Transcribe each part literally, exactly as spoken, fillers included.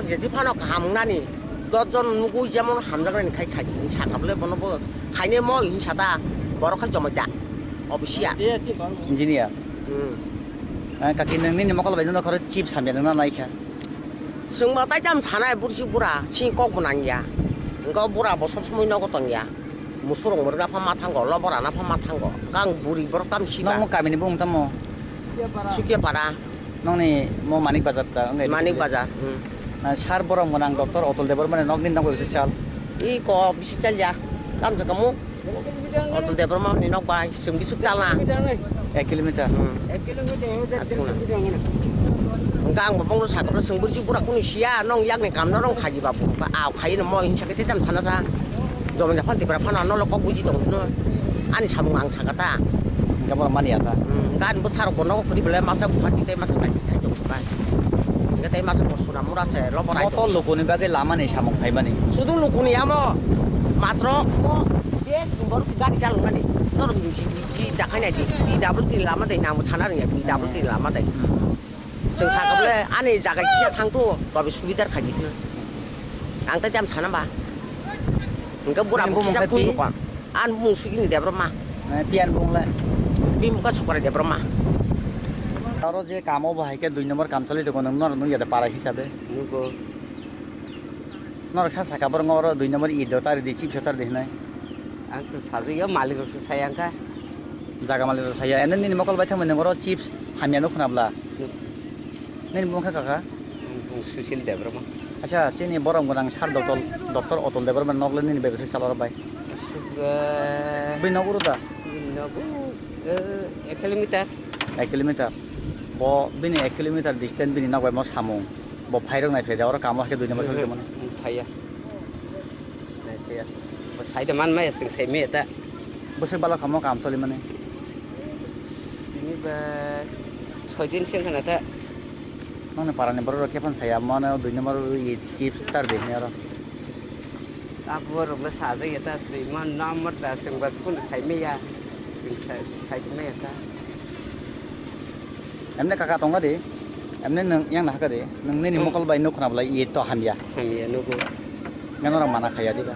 Jeti phano kaham wngnani, dos jon nugui jemon hamjaknani khai khai hinwi sakha bwle bono bo khainai mo hinwi sata borok khai chomoi da. Obisia. Engineer. Hmm. Ah, kaki nwng nini mokol bai nwngno khoro chips hamya nwngna naikha. Chwngma tai jam sanai bursi bura, chini kok bo nangya. Engko bura bo sob somoi nogo tongya. Musurok murga pha ma thango, lobora na pha ma thango. Kang buri borok tam siba. Nokmo kamini bung tamo? Sukia para. Nokni mo Manik Bazar ta, wngkha Manik Bazar, hmm. Ah, sar borom gwnang doctor Atul Debbarma ni nok nini nok bai bwswk sal? I ko bisi chalya. Tam sa kamu? Atul Debbarma ni nok bai, chwng bisi chalna. Ek kilometer. Hmm. Aswkna. Hwnkhe ang bo bongno sakha, chwng bursi bura kunu siya, nong yakni kam norong khaji ba, aw khaino mo hinsa khe se cham sana sa. Jomoni phano Tipra phano ano lo kok buji tong hino. Ani samung ang saka ta. Hingke bono mani ya ta. Hmm, hingke ani bwsarok bo nogo kwrwi belai masa Guwahati tei masa Kaiti khai tong kha. Hingke tei masa bo Sonamura se lobo rai Moto tong. Lukuni bagwi lama ni samung phaimani. Sudu lukuni amo matro mo je borok gari chalokmani. Norok ni ji, ji dakhai nai di. Di double tin lama dai nang sana rwya di double tin lama dai. Hmm. Chwng sakha bole ani jaga kisa thang tu, tobe subidar khaidi hino. Ang tai tam sana ba. Hingke bura bo kisa khun dukan. An bung sugini Debbarma. Eh, pian bung le? Bini bukha Sukrai Debbarma. Aro je kamo bo hai khe dui number kam choli tongo, nwng norok nung ya de para hisabe? Nugo. Norok sa saka borok oro dui number id do tari di, chips do tari di hinai. Ang to sajagya, malik rok se saya angkha. Jaga malik rok saya. Ene nini mokol bai thangmani oro chips hamya no khuna bla. Hmm. Nini bung kha kaka? Bung Sushil Debbarma. Acha, chini borom gwnang sar doctor, doctor Atul Debbarma nok le nini bebasik salo bai. Aswk, eh, bini nok uro da? Bini nok, eh, ek kilometer. Ek kilometer. Bo bini ek kilometer distance bini nok bai mo samung. Bo phairok nai phaida oro kamo hai khe dui number sori tongmani. Hmm, phaiya. Nai phaiya. Bo sai da man maya, swng sai maya ta. Bwswk balo kamo kam choli mani. Tini ba soi din seng khana ta. Nokni parani borok rok khe phano saya mano dui number wi chips tar de hini oro. Abo rok le sajak ya ta, twi man number da swng ba kun sai maya. Swng sai, sai maya ta. Emne kaka tongga de, emne nwng yang nahaka de, nwng nini mokol bai nuk khna bwlai ye to hamya. Hamya nugo. Nang norok mana khaya diba.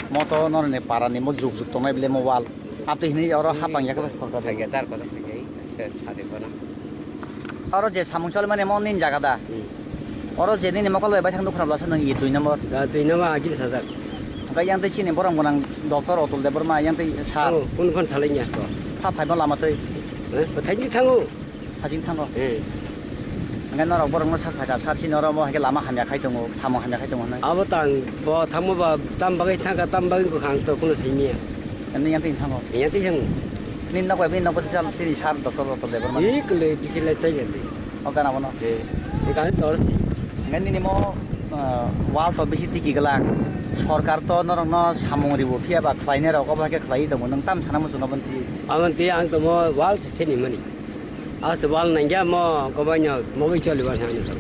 Mo to norok ni para ni mo juk juk tongnai bile mo wal. Apni hini oro hapang ya khe sorkar. Khaya dar kotor khaya, se sari bono. Oro je samung choli mani mo nini jaga da. Hmm. Oro je nini mokol bai baithang nuk khna bwlai se nwng ye dui number. Da dui number agil sajak. Hingke yang tei chini borom gwnang doctor Atul Debbarma yang tei sir. Oh, kun kun salai nya to. Pha phai ma lama tei. Eh, bathai ni thango. Haching thango. Eh. Hingke norok borokno sa saka, sir chini oro mo hai khe lama hamya khai tongo, samung hamya khai tongo hinwi. Abo tang bo thango ba tam bagwi thangkha, tam bagwi bwkhang to kuno sai maya. Emni yang tei thango. Yang tei thango. Nini nok bai, bini nok bai sal chini sir doctor, doctor Debbarma. Ni kle bisi le chai jandi. O gana bono. Eh. Ni kani tor si. Hingke nini mo, ah, wal to bisi tiki glak. Sorkar to norokno samung ribo phiya ba khlainai rok obo hai khe khlai tongo. Nwng tam sana muchungo boni twi. Aboni twi ang to mo wal se theni mani. Ase wal nangya mo kobaino mogwi cholibar hwnwi sa.